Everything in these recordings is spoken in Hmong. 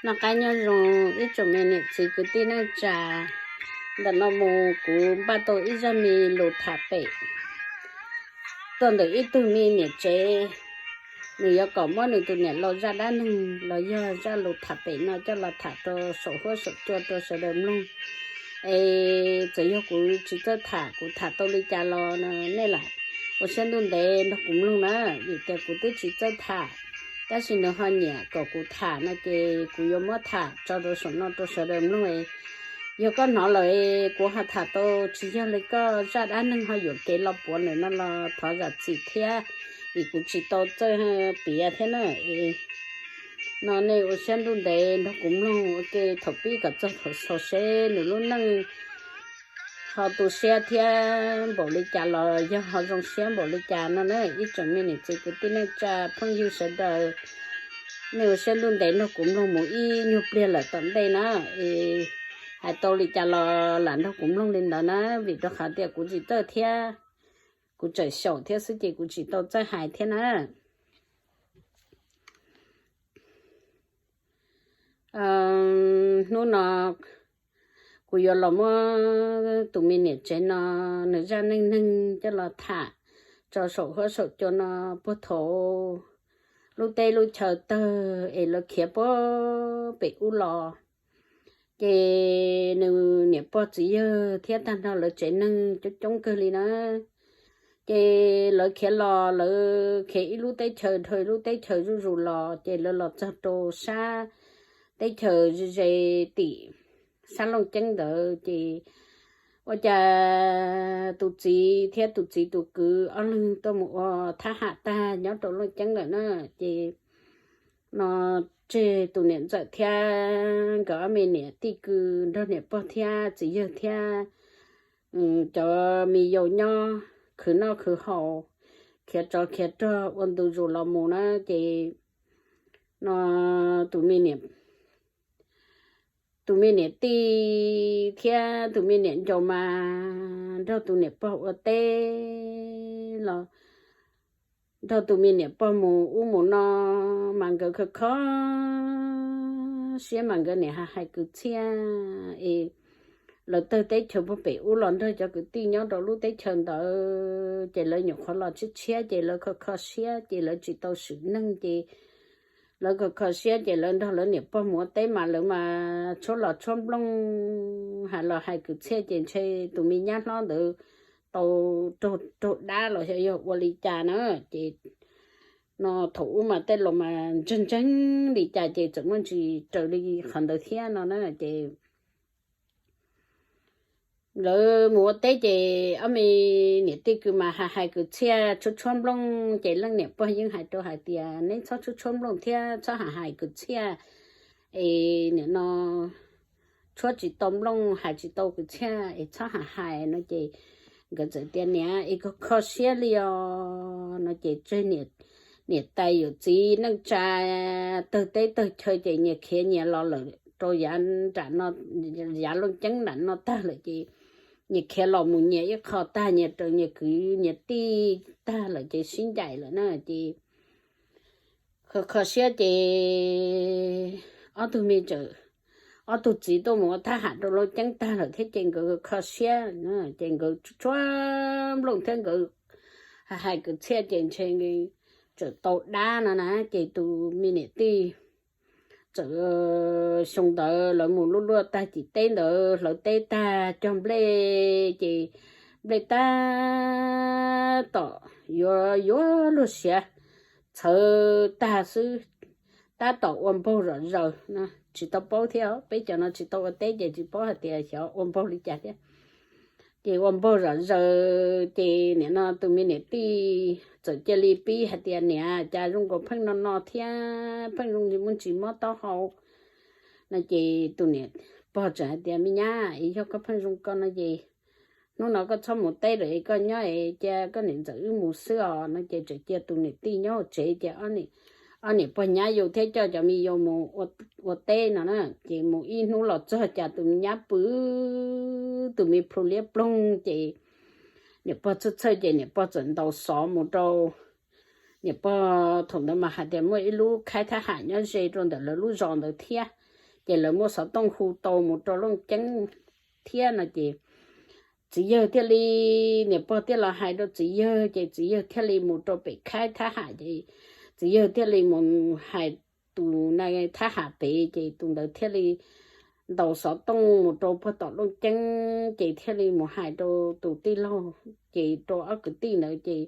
Noj qab nyob zoo ib tsoom me niam txiv kwv tij neej tsa. Ntawm no mus kuv npaj tau ib zaj me lus tham pem tuaj ntawm ib tug me niam tsev, nws yuav kom muab nws tus niam laus zaj dab neeg los yog zaj lus tham pem no coj los tham rau saum huab saum cua rau sawv daws mloog. Es txawm yog kuv tsis txawj tham, kuv tham tau li cas los nej lam ua siab ntuj ntev nrog kuv mloog na, vim tias kuv twb tsis txawj tham, tab sis nws ho nyiam kom kuv tham no ces kuv yuav muab tham tso rau saum no rau sawv daws mloog. Yog koj hnov lawm kuv ho tham tau tsis yog li koj zaj dab neeg ho yuam kev los puav ntawm no los thov zam txim thiab, vim kuv tsis tau txawj piav thiab na. No nej ua siab ntuj ntev nrog kuv mloog ua ke thaum pib kom txog thaum xaus seb nws lub neej ho tu siab thiab npaum li cas los yog ho zoo siab npaum li cas no na. Ib tsoom me niam txiv kwv tij neej tsa phooj ywg sawv daws, nej ua siab ntuj ntev nrog kuv mloog mus ib nyuag pliag lawm tom ntej na. Hais tau li cas los lam nrog kuv mloog li ntawd na, vim rau qhov tias kuv tsis txawj thiab, kuv tseem xyaum thiab xwb ces kuv tsis tau txawj hais thiab na. Hnub no kuv yuav los muab tus me niam tsev no nws zaj neej neeg coj los tham tso saum huab saum cua no puag thaum lub teb lub chaw tawg es lawv khiav puag pem ub los. Ces nws niam pog txiv yawg thiab tag nrho lawv tsev neeg coob coob kawg li na. Ces lawv khiav los lawv khiav ib lub teb chaws dhau ib lub teb chaws zuj zus los ces lawv los txog rau sab teb chaws ze ze tim sab Looj Ceeb ntawd ces ua cas tus txiv thiab tus txiv tus kwv ob leeg tuaj mus ua thab ham tag nyob rau Looj Ceeb lawm na. Ces no tseg tus niam ntxawm thiab nkawd ob me niam tij kwv nrog niam pog thiab txiv yawg thiab cov me yau nyob khwv noj khwv haus, khiav tsov khiav rog ua ntu zus los mus na. Ces no tus me niam tus me niam tij thiab tus me niam ncaus mas nrog tus niam pog ua teb los nrog tus me niam pog mus ub mus no, mas nkawd kho kho siab mas nkawd niam hais hais kwv txhiaj es lawv tawg teb chaws puag pem ub los nrog cov kwv tij nyob rau lub teb chaws ntawd ces lawv nyuam qhuav los tshiab tshiab ces lawv kho kho siab ces lawv tsis tau swm neeg ces lawv kho kho siab ces lawv nrog lawv niam pog mus ua teb mas lawv mas tshuab los tshuab nplooj hais los hais kwv txhiaj ces ntshe tus me nyab hlob ntawd tau raug dab los xyov yog ua li cas na. Ces no thaum ub mas tej laus mas ntseeg ntseeg li cas ces txawm muaj ntsis raws li qhov ntawd thiab no na. Ces lawv mus ua teb ces ob me niam tij kwv mas hais hais kwv txhiaj tshuab tshuab nplooj ces leej niam pog yeej hais rau hais tias neb txhob tshuab tshuab nplooj thiab txhob hais hais kwv txhiaj es nim no tshuab tsis tau nplooj hais tsis tau kwv txhiaj es txhob hais hais no ces nkawd txawm tias niam es kho kho siab li os no ces tseg niam tais yawm txiv neej tsa tawg teb tawg chaw ces nyias khiav nyias los lawm rau yav nram no, yav Looj Ceeb nram no tag lawm ces nyias khiav los mus nyias ib qho tag nyias raws nyias kwv nyias tij tag lawm ces sib ncaim lawm na ces kho kho siab ces ob tug me tseem, ob tug txiv tuaj mus ua thab ham rau Looj Ceeb tag lawm thiab ces nkawd kho siab ces nkawd tshuab nplooj thiab nkawd hais kwv txhiaj ces ntshe tseem tau dab no na ces tus me niam tij txawm xyoo ntawd lawv mus luaj luaj tag cim teb ntawd hlawv teb tag cog nplej ces nplej tab tom yuav yuav luag siav txhawv tag xwb, tab tom ua npaug zom zaws, tsis tau paub thiab peb cov no tsis tau ua teb ces tsis paub hais tias xyov ua npaug li cas thiab. Ces ua npaug zom zaws ces nim no tus me niam tij txawm cia li pib hais tias niam cas zoo nkaus pheej no no thiab pheej zoo li muaj ntsis mob taub hau no ces tus niam pog txawm hais tias me nyab es yog koj pheej zoo ko no ces hnub no koj txhob mus teb lawm es koj nyob es cia koj niam ntxawm wb mus xwb os no ces txawm cia tus niam tij nyob hauv tsev ces ob niam pog nyab yau thiab coj cov me yau mus ua teb no na ces mus ib hnub los txog cas tus me nyab pw tus me plhu liab ploog ces niam pog txhawj txhawj ces niam pog txawm ntaus xov mus rau niam pog thaum ntawd mas hais tias muaj ib lub khaib thab ham nyob ze rau ntawm lawv lub zos ntawd thiab ces lawv muab xov tooj hu tau mus rau Looj Ceeb thiab no ces txiv yawg thiaj li, niam pog thiaj los hais rau txiv yawg ces txiv yawg thiaj li mus rau pem khaib thab ham ces txiv yawg thiaj li mus hais tus na thab ham pem ces tus ntawd thiaj li ntaus xov tooj mus rau pog tom Looj Ceeb ces thiaj li mus hais rau tus tij laug ces rau ob kwv tij ntawd ces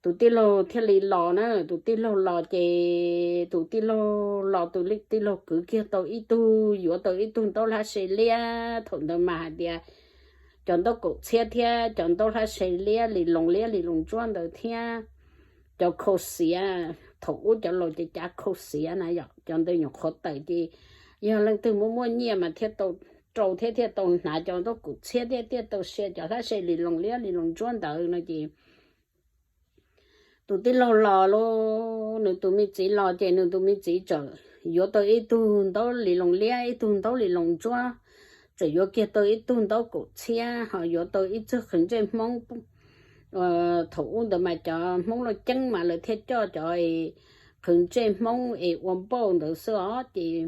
tus tij laug thiaj li los na, tus tij laug los ces tus tij laug los tus tij laug kwv kiag tau ib tug, yuav tau ib tug ntaub hlab se liab thaum ntawd mas hais tias cov ntaub kaum txhiab thiab cov ntaub hlab se liab li loos liab li loos ntsuab ntawd thiab cov khau xiav, thaum ub cov laus ces cav khau xiav na yom, cov ntawd nyuam qhuav tawm ces yog leej twg muaj muaj nyiaj mas thiaj tau rau thiab thiaj tau hnav cov ntaub kaum txhiab thiab thiaj tau sia cov hlab se li loos liab li loos ntsuab ntawd no ces tus tij laug los lauj, nws tus me txiv los ces nws tus me txiv txawm yuav tau ib tug ntaub li loos liab ib tug ntaub li loos ntsuab, txawm yuav kiag tau ib tug ntaub kaum txhiab ho yuav tau ib txog qhwv ntsej Hmoob. Thaum ub ntawd mas cov Hmoob Looj Ceeb mas lawv thiaj coj cov qhwv ntsej Hmoob es ua npauj ntawd xwb os ces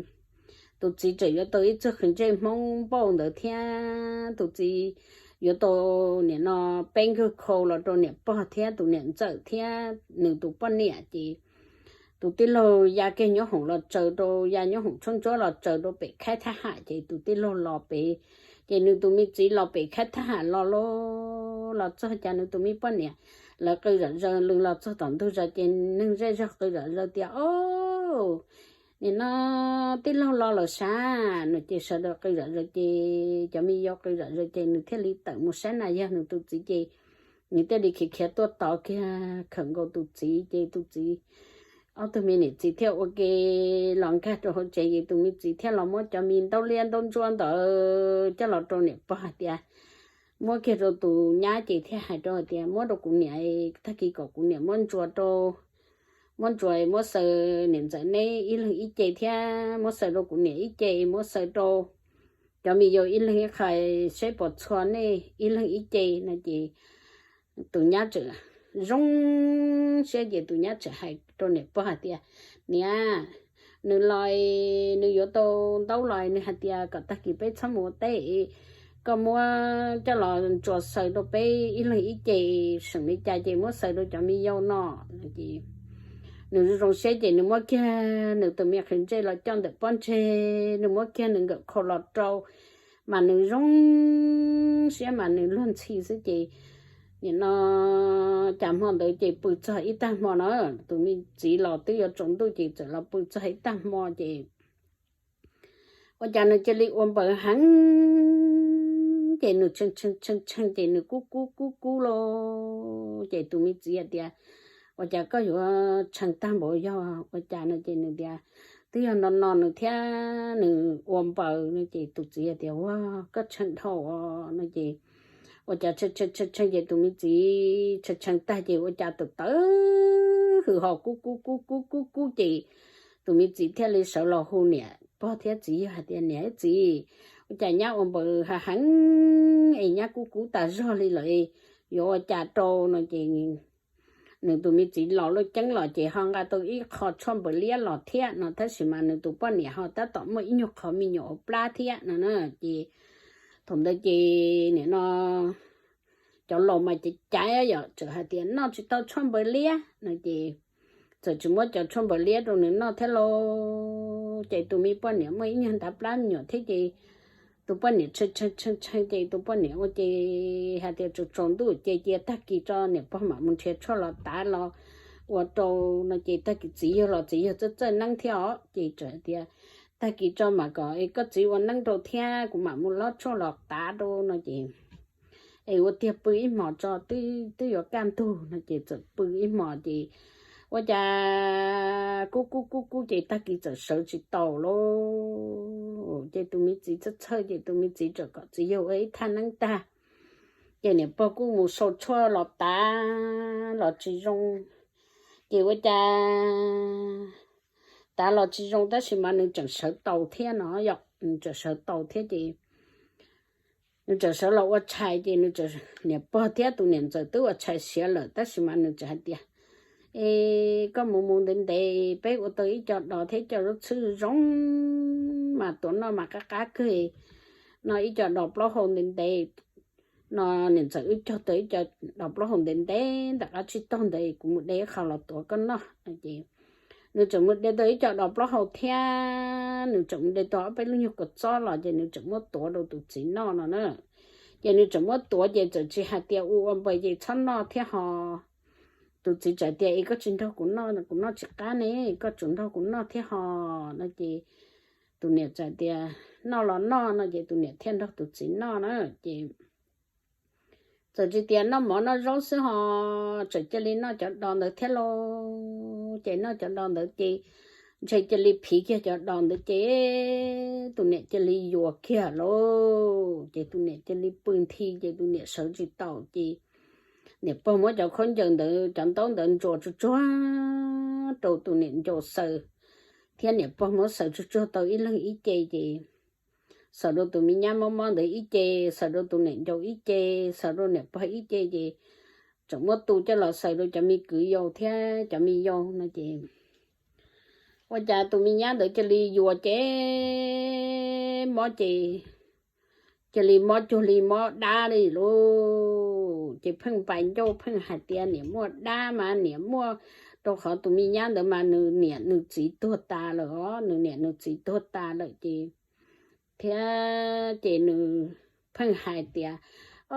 tus txiv txawm yuav tau ib txog qhwv ntsej Hmoob npauj ntawd thiab tus txiv yuav tau nim no peb nkawg khau los rau niam pog thiab tus niam ntxawm thiab nws tus poj niam ces tus tij laug ya kiag nyob hoom los tsaws rau, ya nyob hoom tshuab ntsuab los tsaws rau pem khaib thab ham ces tus tij laug los pem, ces nws tus me txiv los pem khaib thab ham los lauj, los txog cas nws tus me poj niam lawv qw zom zaws, lws los txog tom ntug zos ces neeg zej zog qw zom zaws tias, Au, nim no tij laug los lawm sav no ces sawv daws qw zom zaws ces cov me yau qw zom zaws ces nws thiaj li tawm mus saib na yog nws tus txiv ces nws thiaj li khiav khiav tuaj tod kiag khawm nkaus tus txiv ces tus txiv, ob tug me niam txiv thiaj ua ke los nkag rau hauv tsev ces tus me txiv thiaj los muab cov me ntaub liab ntaub ntsuab ntawd coj los rau niam pog hais tias, muab kiag rau tus nyab ces thiaj hais rau hais tias, Muab rau kuv niam, tag kis kom kuv niam muab ntsuas rau, muab ntsuas muab xaws niam ntxawm neb ib leeg ib ce thiab muab xaws rau kuv niam ib ce, muab xaws rau cov me yau ib leeg ib qho, seb puas txhua nej ib leeg ib ce no ces tus nyab txawm zoo siab ces tus nyab txawm hais rau niam pog hais tias, Niam, nws los nws yuav tau ntaub los nws hais tias kom tag kis peb txhob mus ua teb, koj muab coj los ntsuas xaws rau peb ib leeg ib ce, seem li cas ces muab xaws rau cov me yau no. Nws zoo siab ces nws muab kiag nws tus me qhwv ntsej los coj ntawm pob ntseg, nws muab kiag nws nkawm khau los rau, mas nws zoo siab mas nws luag ntxhi xwb ces nim no cas hmo ntawd ces pw txog ib tag hmo no, tus me txiv los twb yuav tsaus ntuj ces txawm los pw txog ib tag hmo ces ua cas nws cia li ua npaws heev ces nws tshee tshee ces nws kub kub kub kub lauj. Ces tus me txiv hais tias, Ua cas koj yuav tshee tag npaum yog ua cas no? Ces nws tias, Twb yog no no nws thiab nws ua npaws no. Ces tus txiv hais tias, Ua, koj tshee dhau os no. Ces ua cas tshee tshee ces tus me txiv tshee tshee tag ces ua cas tawm tawv hwm hos kub kub kub kub kub kub ces tus me txiv thiaj li sawv los hu niam pog thiab txiv yawg hais tias, Niam txiv, ua cas nyab ua npaws heev heev es nyab kub kub tas zog li lawm, yuav ua cas rau no? Ces nws tus me txiv los Looj Ceeb los ces ho nqa tau ib qho tshuaj npaws liab los thiab no, tab sis mas nws tus poj niam ho tab tom muaj ib nyuag qhov me nyuam hauv plab thiab no na. Ces thaum ntawd ces nim no cov laus mas caiv caiv yom, txawm hais tias noj tsis tau tshuaj npaws liab no ces txawm tsis muab cov tshuaj npaws liab rau nws noj thiab lauj. Ces tus me poj niam muaj ib nyuag ntav plab me nyuam thiab ces tus poj niam tshee tshee tshee ces tus poj niam ua ces hais tias tsaus tsaus ntuj ces cia tag kis tso niam pog mam mus nrhiav tshuaj los tav los ua rau no ces tag kis txiv yawg los txiv yawg txawj txawj neeb thiab os ces txawm hais tias tag kis tso mam kom es koj txiv ua neeb rau thiab kuv mam mus lob tshuaj los tav rau no ces es ua tiag pw ib hmos tso twb yuav kaj ntug no ces txawm pw ib hmos ces ua cas kub kub kub kub ces tag kis txawm sawv tsis taus lauj. Ces tus me txiv txhawj txhawj ces tus me txiv txawm kom txiv yawg ua ib thaj neeb tag ces niam pog kuj mus sau tshuaj los tav los tsis zoo. Ces ua cas tav los tsis zoo tab sis mas nws tseem sawv taus thiab no yom, nws tseem sawv taus thiab ces nws tseem sawv los ua tshais ces nws, niam pog thiab tus niam ntxawm twb ua tshais siav lawm tab sis mas nws tseem hais tias, Es koj mus mus ntev ntev peb ua tau ib co dos thiab ib co zaub txhwb zoo, tuav noj mas qab qab kawg no, ib co dos plaub hau ntev ntev no, niam ntxawm wb cog tau ib co dos plaub hau ntev ntev ntawm qab tsib taug ntawd, kuv mus de ib qho los tuav koj noj. Ces nws tseem mus de tau ib co dos plaub hau thiab nws tseem mus de tau ob peb lub nyuag kua txob los ces nws tseem muab tuav rau tus txiv noj no na. Ces nws tseem muab tuav ces txawm tsis hais tias ua ua npaws ces txhob noj thiab ho. Tus txiv txawm tias, Es koj tsis nrog kuv noj, kuv noj tsis qab ne, koj tsuas nrog kuv noj thiab ho no ces tus niam txawm tias, Noj los noj no ces tus niam thiaj nrog tus txiv noj na. Ces txawm tsis tias noj mov noj zaub xwb ho, txawm cia li noj cov dos ntawd thiab lauj. Ces noj cov dos ntawd ces ntshe cia li phiv kiag cov dos ntawd ces tus niam cia li yuas kiag lauj. Ces tus niam cia li pw nthi ces tus niam sawv tsis tau ces niam pog muab cov khaub ncaws ntawd cov ntaub ntawd ntsuas tsuag tsuag rau tus niam ncaus xaws, thiab niam pog muab xaws tsuag tsuag tau ib leeg ib ce ces xaws rau tus me nyab mob mob ntawd ib ce, xaws rau tus niam ncaus ib ce, xaws rau niam pog ib ce ces tseem muab tu coj los xaws rau cov me kwv yau thiab cov me yau no ces ua cas tus me nyab ntawd cia li yuas ces mob ces cia li mob cuag li mob dab li lauj. Ces pheej npais ncauj pheej hais tias niam muaj dab mas niam muaj, rau qhov tus me nyab ntawd mas nws niam nws txiv tuag tas lawm os, nws niam nws txiv tuag tas lawm ces thiab ces nws pheej hais tias,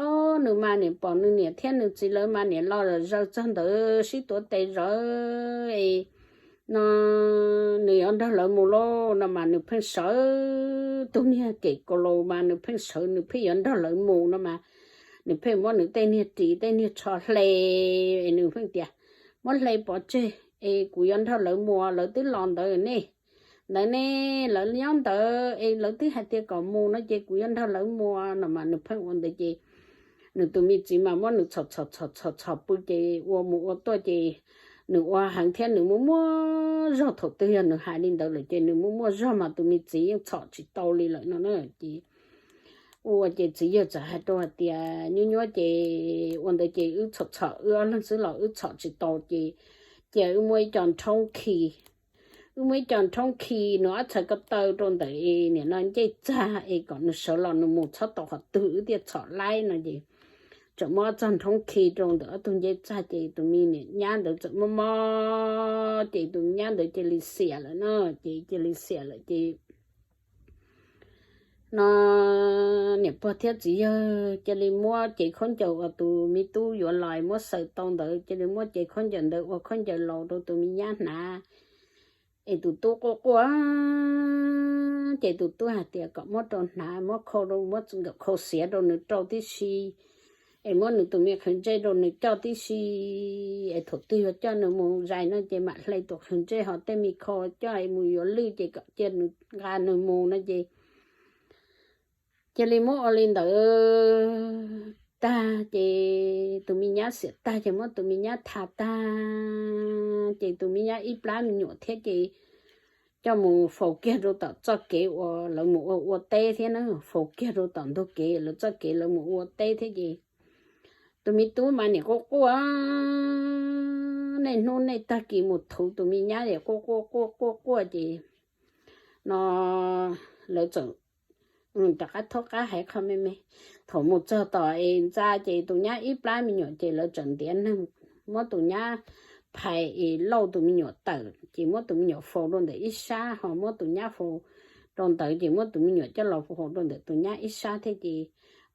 O, nws mas niam pom nws niam thiab nws txiv lawv mas niam los zaws txog ntawd sib tuav tes zawv no, nws yuav nrog lawv mus lauj no mas nws pheej sawv, tus niag kem kaus laus mas nws pheej sawv nws pheej yuav nrog lawv mus no mas nws pheej muab nws tej niag ris tej niag tsho hle, es nws pheej tias, Muab hle pov tseg es kuv yuav nrog lawv mus, lawv twb los ntawd ne, ntawd ne, lawv nyob ntawd es lawv twb hais tias kom mus no ces kuv yuav nrog lawv mus no mas nws pheej ua ntawd ces nws tus me txiv mas muab nws txhom txhom txhom txhom txhom pw ces ua mus ua tuaj ces nws ua heev thiab nws muaj muaj zog, thaum twg yog nws hais li ntawd lawm ces nws muaj muaj zog mas tus me txiv yeej txhom tsis tau li lawm no na. Ces ua ces txiv yawg txawm hais rau hais tias, Nyuaj nyuaj ces ua ntawd ces wb txhom txhom wb ob leeg xwb los wb txhom tsis tau ces cia wb muab ib co nrhoob khi, wb muab ib co nrhoob khi nws ob txhais ko taw rau ntawm es nim no ncej txag es kom nws sawv los nws mus txhob tau qhov twg wb thiaj txhom laib no ces txawm muab ob txog nrhoob khi rau ntawm ob tug ncej txag ces tus me niam nyab ntawd txawm mob mob ces tus me nyab ntawd cia li xiam lawm no, ces cia li xiam lawm ces no niam pog thiab txiv yawg cia li muab cev khaub ncaws uas tus me tub yuav los muab xaws tau ntawd cia li muab cev khaub ncaws ntawd ua khaub ncaws laus rau tus me nyab hnav. Es tus tub quaj quaj ces tus tub hais tias kom muab rau hnav, muab khau, muab nkawm khau xiav rau nws rau tib si, es muab nws tus me qhwv ntsej rau nws coj tib si, es thaum twg yuav coj nws mus zais no ces mam hle tus qhwv ntsej ho tej me khau coj es mus yuav lwj ces kom cia nws nqa nws mus no ces cia li muab ua li ntawd tag ces tus me nyab xiam tag ces muab tus me nyab tha tag ces tus me nyab ib plab me nyuam thiab ces coj mus faus kiag rau tom txoj kev uas lawv mus ua ua teb thiab na, faus kiag rau tom ntug kev lawv txoj kev lawv mus ua teb thiab ces tus me tub mas niam quaj quaj, nej hnub nej tag kis mus thuv tus me nyab es quaj quaj quaj quaj quaj ces no lawv txawm rov qab thaub qab hais qho me me. Thaum mus txog tom es ntxa ces tus nyab ib plab me nyuam ces lawv txawm ntiav neeg muab tus nyab phais es lauj tus me nyuam tawm ces muab tus me nyuam faus rau ntawm ib sab ho muab tus nyab faus rau ntawd ces muab tus me nyuam coj los faus rau ntawm tus nyab ib sab thiab ces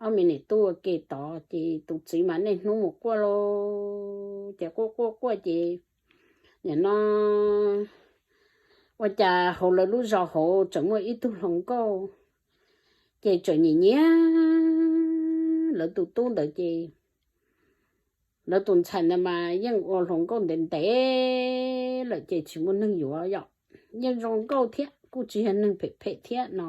ob me niam tub ua ke tod ces tus txiv mas niaj hnub mus quaj lauj ces quaj quaj quaj ces nim no ua cas hauv lawv lub zos hauv tseem muaj ib tug hluas nkauj ces tseem nyiam nyiam lawv tus tub ntawd ces lawv tus ntxhais ntawd mas yeej ua hluas nkauj ntev ntev lawm ces tsis muaj neeg yuav yom. Yeej zoo nkauj thiab kuj tsis yog neeg phem phem thiab no,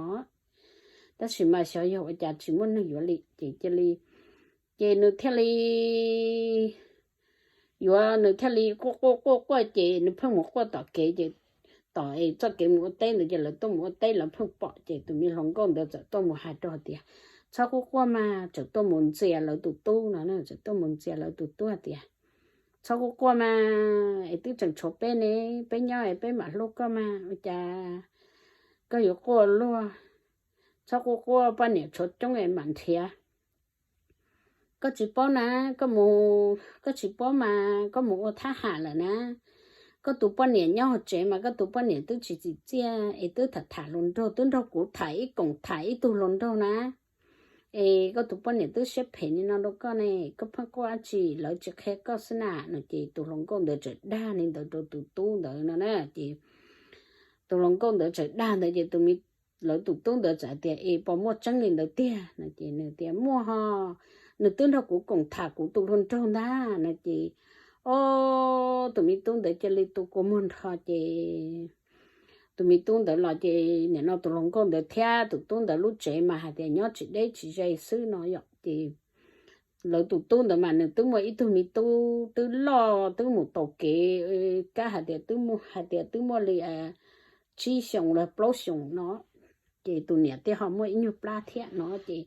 tab sis mas xyov yog ua cas tsis muaj neeg yuav li ces cia li, ces nws thiaj li yuav, nws thiaj li quaj quaj quaj quaj ces nws pheej mus quaj tom kev ces tom es txoj kev mus ua teb ntawd ces lawv tuaj mus ua teb lawv pheej pom ces tus me hluas nkauj ntawd txawm tuaj mus hais rau hais tias, Txhob quaj quaj mas, tseem tuaj mus ntxias lawv tus tub no, tseem tuaj mus ntxias lawv tus tub hais tias, Txhob quaj quaj mas, es twb tseem tshuav peb ne, peb nyob es peb mam hlub koj mas, ua cas koj yuav quaj luag, txhob quaj quaj, poj niam tshuav coob es mam nrhiav. Koj tsis paub na, koj mus, koj tsis paub mas koj mus ua thab ham lawm na. Koj tus poj niam nyob hauv tsev mas koj tus poj niam twb tsis txim txiaj es twb tham tham hluas nraug, twb nrog kuv tham ib koom tham ib tug hluas nraug na. Es koj tus poj niam twb siab phem li no rau koj ne, koj pheej quaj dab tsi, lawv tsis qhia koj xwb na no. Ces tus hluas nkauj ntawd txawm dag li ntawd rau tus tub ntawd no na. Ces tus hluas nkauj ntawd txawm dag ntawd ces tus me, lawv tus tub ntawd txawm tias, Es puas muaj tseeb li ntawd tiag? no ces nws tias, Muaj ho, nws twb nrog kuv koom tham kuv tus hluas nraug ntag no ces, o, tus me tub ntawd cia li tu kua muag nrho ces tus me tub ntawd los ces nim no tus hluas nkauj ntawd thiab tus tub ntawd lub tsev mas hais tias nyob tsis deb tsis ze xwb no yom. Ces lawv tus tub ntawd mas nws twb muaj ib tug me tub twb loj twb mus taus kev, kab hais tias twb muaj, hais tias twb muaj li tsib xyoos los plaub xyoos no, ces tus niam thiaj ho muaj ib nyuag plab thiab no ces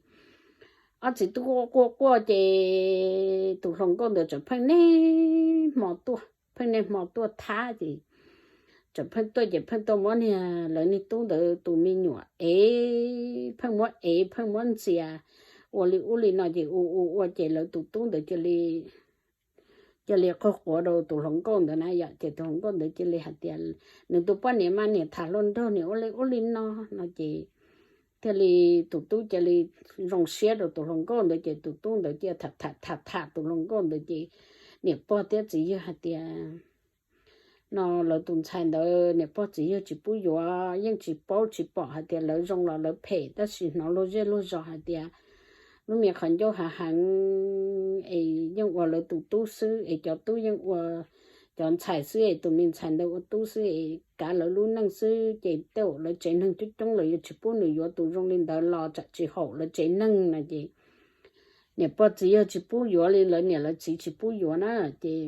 ob txiv tub quaj quaj quaj ces tus hluas nkauj ntawd txawm pheej niaj hmo tuaj, pheej niaj hmo tuaj thab ces txawm pheej tuaj ces pheej tuaj muab niag lawv niag tub ntawd tus me nyuam ev, pheej muab ev pheej muab ntxias ua li ub li no ces ua ua ua ces lawv tus tub ntawd cia li, cia li qaug quav rau tus hluas nkauj ntawd na yom. Ces tus hluas nkauj ntawd cia li hais tias nws tus poj niam mas niam tham hluas nraug niam ua li ub li no no ces thiaj li tus tub cia li zoo siab rau tus hluas nkauj ntawd ces tus tub ntawd cia tham tham tham tham tus hluas nkauj ntawd ces niam pog thiab txiv yawg hais tias no lawv tus ntxhais ntawd niam pog txiv yawg tsis pub yuav, yeej tsis paub tsis pom hais tias lawv zoo los lawv phem, tab sis hnov luag zej luag zos hais tias lub me qhov ncauj hav heev es yeej ua lawv tus tub xwb es cov tub yeej ua cov ntxhais xwb es tus me ntxhais ntawd ua tub xwb es kav lawv lub neej xwb ces tej zaum lawv tsev neeg coob coob lawv yuav tsis pub nws yuav tus zoo li ntawd los tsam tsis haum lawv tsev neeg no ces niam pog txiv yawg tsis pub yuav li, lawv niam lawv txiv tsis pub yuav na ces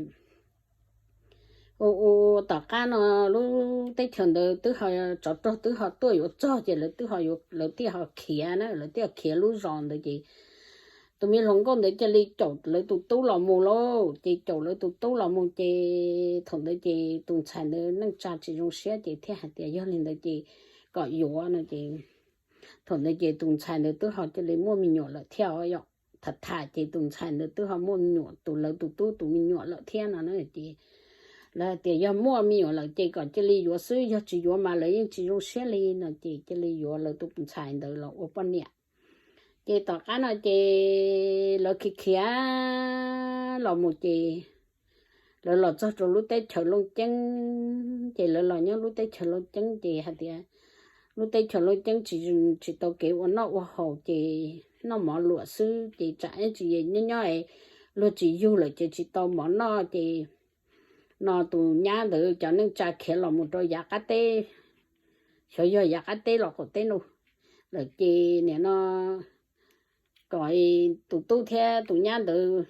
ua ua tom qab no lub teb chaws ntawd twb ho tsov rog twb ho tuaj yuav txog ces lawv twb ho, lawv thiaj ho khiav na, lawv thiaj khiav lub zos ntawd ces tus me hluas nkauj ntawd cia li caum lawv tus tub los mus lauj. Ces caum lawv tus tub los mus ces thaum ntawd ces tus ntxhais ntawd neej tsa tsis zoo siab ces thiaj hais tias yog li ntawd ces kom yuav no ces thaum ntawd ces tus ntxhais ntawd twb ho cia li muaj me nyuam lawm thiab os yom. Tham tham ces tus ntxhais ntawd twb ho muaj me nyuam, tus lawv tus tub tus me nyuam lawm thiab no na ces lawv hais tias yog muaj me nyuam lawm ces kom cia li yuav xwb, yog tsis yuav mas lawv yeej tsis zoo siab li no ces cia li yuav lawv tus ntxhais ntawd los ua poj niam. Ces tom qab no ces lawv khiav khiav los mus ces lawv los txog rau lub teb chaws Looj Ceeb, ces lawv los nyob lub teb chaws Looj Ceeb ces hais tias lub teb chaws Looj Ceeb tsis, tsis tau kev ua noj ua haus ces noj mov luam xwb ces tsam ib tsis nyob nyob luag tsis yug lawm ces tsis tau mov noj ces no tus nyab ntawd cov neej tsa khiav los mus rau yav qab teb, xyov yog yav qab teb los qaum teb no lawm ces nim no kom tus tub thiab tus nyab ntawd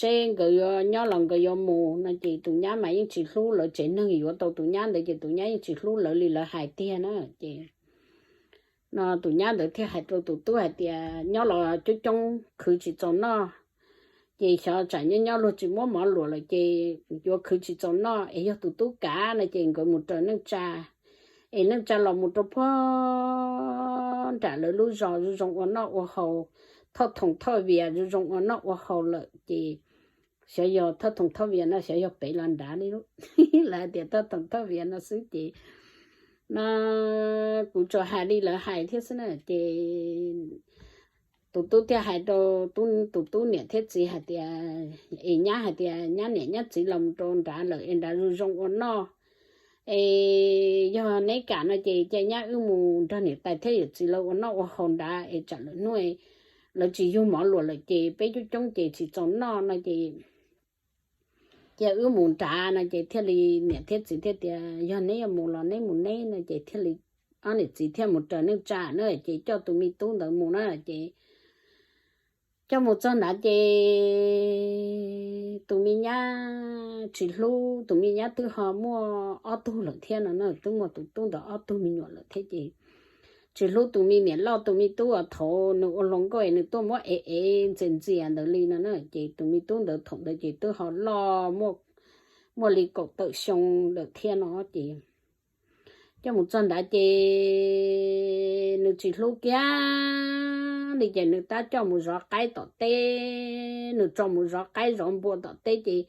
seb nkawd yuav nyob los nkawd yuav mus no ces tus nyab mas yeej tsis hlub lawv tsev neeg, yuav tau tus nyab ntawd ces tus nyab yeej tsis hlub lawv li lawv hais tiag na ces no tus nyab ntawd thiaj hais rau tus tub hais tias nyob los coob coob khwv tsis txaus noj, ces xyov tsam nyob nyob luag tsis muab mov luam lawm ces yuav khwv tsis txaus noj es yog tus tub kav no ces nkawd mus raws neej tsa, es neej tsa los mus rau puag nram lawv lub zos zoo zoo ua noj ua haus, thauj thoom thauj vias zoo zoo ua noj ua haus lawm ces xyov yog thauj thoom thauj vias no xyov yog pem los nrad li lawv hais tias thauj thoom thauj vias no xwb ces no kuv tsuas hais li lawv hais thiab xwb na ces tus tub thiaj hais rau tus tub niam thiab txiv hais tias, es nyab hais tias nyab niam nyab txiv los mus rau nrad lawm es nrad zoo zoo ua noj, es yog neb kam no ces cia nyab wb mus nrog niam tais thiab yawm txiv lawv ua noj ua haus nrad es tsam lawm hnub lawv tsis yug mov luam lawm ces peb coob coob ces tsis txaus noj no ces cia wb mus nrad no ces thiaj li niam thiab txiv thiaj tias yog neb yuav mus los neb mus neb no ces thiaj li ob niam txiv thiaj mus raws neej tsa na ces coj tus me tub ntawd mus na ces coj mus txog nrad ces tus me nyab tsis hlub, tus me nyab twb ho muaj ob tug lawm thiab no na, twb muaj tus tub ntawd ob tug me nyuam lawm thiab ces tsis hlub tus me niam loj tus me tub uas thaum nws ua hluas nkauj es nws tuaj muab ev ev ntxias ntxias ntawd li no na ces tus me tub ntawd thaum ntawd ces twb ho loj muaj li kaum tawm xyoo lawm thiab no ces Coj mus txog ntawd ces nws tsis hlub kiag li ces nws tab coj mus zov qaib tom teb, nws tso mus zov qaib zov npua tom teb ces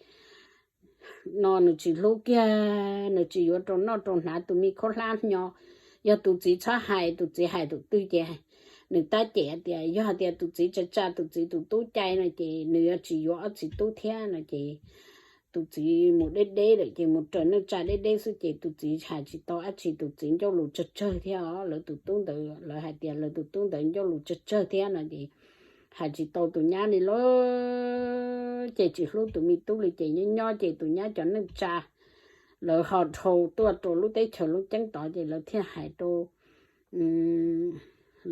no nws tsis hlub kiag, nws tsis yuav rau noj rau hnav tus me khaub hlab nyo. Yog tus txiv txhob hais, tus txiv hais tus twg ces nws tab cem tias yog hais tias tus txiv tsa tsa tus txiv tus tub cai no ces nws yuav tsis yuav ob txiv tub thiab no ces tus txiv mus deb deb lawm ces mus raws neej tsa deb deb xwb ces tus txiv hais tsis tau dab tsi, tus txiv ncauj lus tsawg tsawg thiab os. Lawv tus tub ntawd, lawv hais tias lawv tus tub ntawd ncauj lus tsawg tsawg thiab no ces hais tsis tau tus nyab li lawm ces tsis hlub tus me tub li ces nyob nyob ces tus nyab cov neej tsa lawv ho dhau tuaj rau lub teb chaws lub ceeb tod ces lawv thiaj hais rau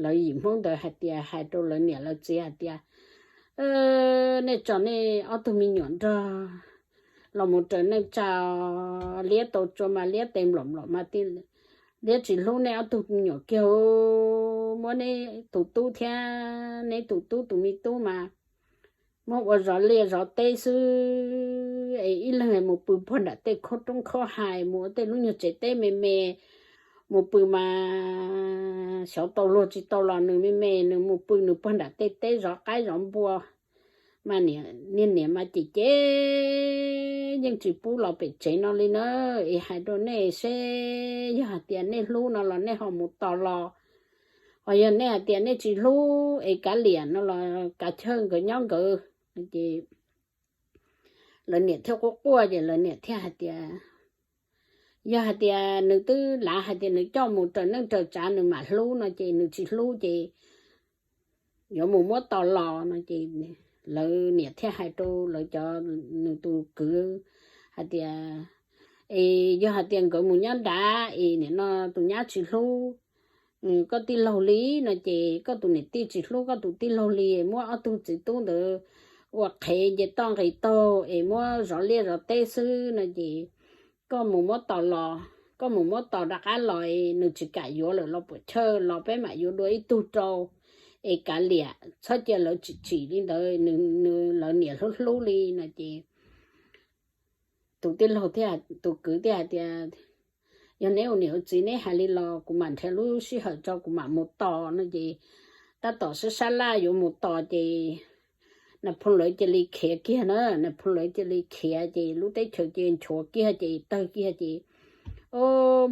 lawv yim Hmoob ntawd hais tias, hais rau lawv niam lawv txiv hais tias, nej tso nej ob tug me nyuam nrog los mus raws neej tsa, liab tau tsua mas liab tes nplom nplom mas liab tsis hlub nej ob tug me nyuam kiag, muab neb tus tub thiab neb tus tub tus me tub mas muab ua zov liaj zov teb xwb es ib leeg mus pw puag nram tej khaub roob khaub hais, mus ua tej lub nyuag tsev teb me me, mus pw mas xyov tau luag tsis tau los nws me me nws mus pw nws puag nram tej teb zov qaib zov npua. Mas niag niam mas cem cem yeej tsis pub los pem tsev no li na. Es hais rau nej seb yog hais tias nej hlub no los nej ho mus tos los, ho yog nej hais tias nej tsis hlub es kav liam no los kav chawj nkawd nyob nkawd. Ces lawv niam thiaj quaj quaj ces lawv niam thiaj hais tias, yog hais tias nws twb lav hais tias nws coj mus raws neej raws tsav nws mam hlub no ces nws tsis hlub ces yuav mus muab tos los no ces lawv niam thiaj hais rau lawv cov, nws tus kwv hais tias, es yog hais tias nkawd mus nyob nrad es nim no tus nyab tsis hlub koj tij laug li no ces koj tus niam tij tsis hlub koj tus tij laug li, muab ob tug txiv tub ntawd ua qhev nce toj nqis taug es muab zov liaj zov teb xwb no ces koj mus muab tos los, koj mus muab tos rov qab los es nws tsis kam yuav lawm los puam chawj los peb mam yuav dua ib tug rau es kav liam, txhob cia lawv tsim tsim li ntawd, nws lawv niam hlub hlub li no ces tus tij laug thiaj, tus kwv thiaj hais tias, yog neb ua niam ua txiv neb hais li los kuv mam nrhiav lub sij hawm tso kuv mam mus tos no ces tab tom sab sab laj yuav mus tos ces Nas Phoo lawv cia li khiav kiag na, Nas Phoo lawv cia li khiav ces lub teb chaws cia nchuav kiag ces tawg kiag ces, o,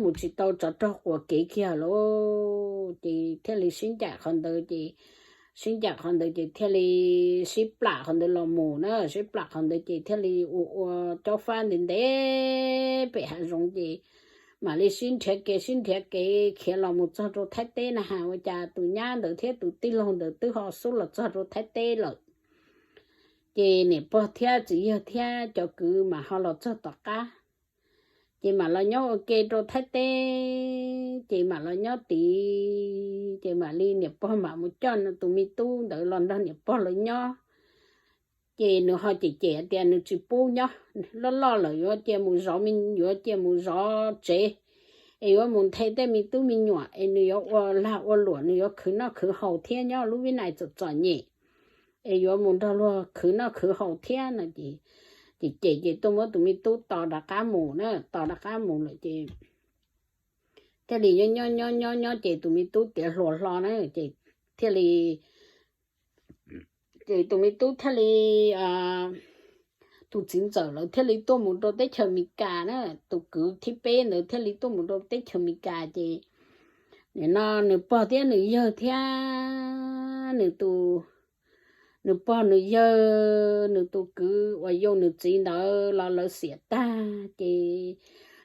mus tsis tau, tsov rog quas kev kiag lawm ces thiaj li sib ncaim qhov ntawd ces sib ncaim qhov ntawd ces thiaj li sib plam qhov ntawd los mus na, sib plam qhov ntawd ces thiaj li ua ua cob fab ntev ntev pem hav zoov ces mam li sib nrhiav kev sib nrhiav kev khiav los mus txog rau Thaib teb na has ua cas tus nyab ntawd thiab tus tij laug ntawd twb ho xub los txog rau Thaib teb lawm. Ces niam pog thiab txiv yawg thiab cov kwv mas ho los txog tom qab, ces mam los nyob ua ke rau Thaib teb, ces mam los nyob tid, ces mam li niam pog mam mus coj tus me tub ntawd los nrog niam pog lawv nyob. Ces nws ho cem cem tias nws tsis pub nyob, loj loj lawm yuav cia mus zov, yuav cia mus zov tsev, es yuav mus nthe tej me tub me nyuam es nws yuav ua lag ua luam, nws yuav khwv noj khwv haus thiab nyob lub Vib Nais txom txom nyem, es yuav mus nrog luag khwv noj khwv haus thiab no ces, ces cem ces tuaj muab tus me tub tos rov qab mus na, tos rov qab mus lawm ces thiaj li nyob nyob nyob nyob nyob ces tus me tub tiav hluas hlo na ces thiaj li, ces tus me tub thiaj li, tus txiv ntxawm lawv thiaj li tuaj mus rau teb chaws Amelikas na, tus kwv thib peb ntawd thiaj li tuaj mus rau teb chaws Amelikas ces nim no nws pog thiab nws yawg thiab nws tus, nws pog nws yawg nws tus kwv uas yau nws txiv ntawd los lawv xiam tag ces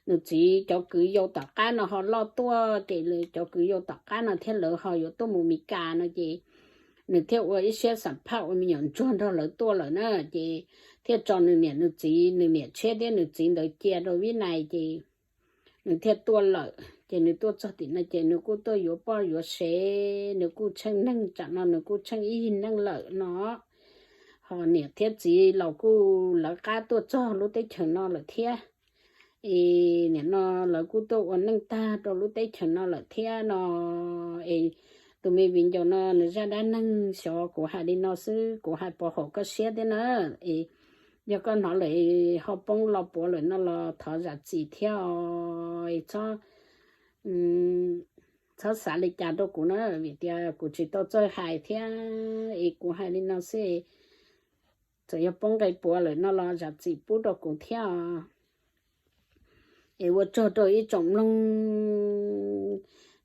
nws txiv cov kwv yau tom qab no ho loj tuaj ces cov kwv yau tom qab no thiab lawv ho yuav tuaj mus Amelikas no ces nws thiaj ua ib siab xam phaj ua me nyuam ntsuag nrog lawv tuaj lawm na, ces thiaj tso nws niam nws txiv, nws niam tshiab thiab nws txiv ntawd cia rau Vib Nais ces nws thiaj tuaj lawm. Ces nws tuaj txog tim no ces nws kuj tuaj yuav poj yuav sev, nws kuj tsheej neeg, tsam no nws kuj tsheej ib yig neeg lawm no. Ho niam thiab txiv los kuj lawv qab tuaj txog lub teb chaws no lawm thiab. Es nim no lawv kuj tuaj ua neej tag rau lub teb chaws no lawm thiab no. Es tus me viv ncaus no nws zaj dab neeg xyov kuv hais li no xwb, kuv hais puas haum koj siab thiab na. Es yog koj hnov lawm ho poob los puav lawm no los thov zam txim thiab os. Es txhob txhob xav li cas rau kuv na, vim tias kuv tsis tau txawj hais thiab es kuv hais li no xwb. Txawm yog poob nqe puav lawm no los zam txim pub rau kuv thiab. Es ua tsaug rau ib tsoom mloog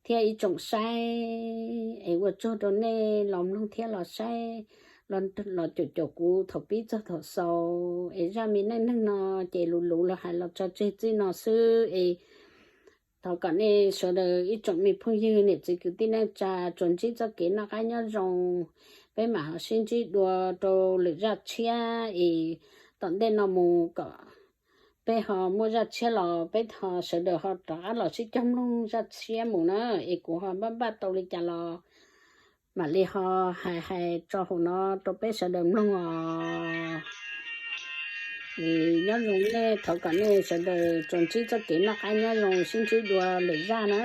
thiab ib tsoom saib, es ua tsaug rau nej los mloog thiab los saib, los caum caum kuv thaum pib txog thaum xaus. Es zaj me neej neeg no ces luv luv los hais los tso tseg txij no xwb es thov kom nej sawv daws ib tsoom me phooj ywg niam txiv kwv tij neej tsa tsuas ntsib txoj kev noj qab nyob zoo, peb mam ho sib ntsib dua rau lwm zaj tshiab es tom ntej no mus kom peb ho muaj zaj tshiab los peb ho sawv daws ho rov qab los sib cog mloog zaj tshiab mus na. Es kuv ho npaj npaj tau li cas los mam li ho hais hais tso hauv no rau peb sawv daws mloog os. Nyob zoo nej, thov kom nej sawv daws tsuas ntsib txoj kev noj qab nyob zoo, sib ntsib dua lwm zaj na.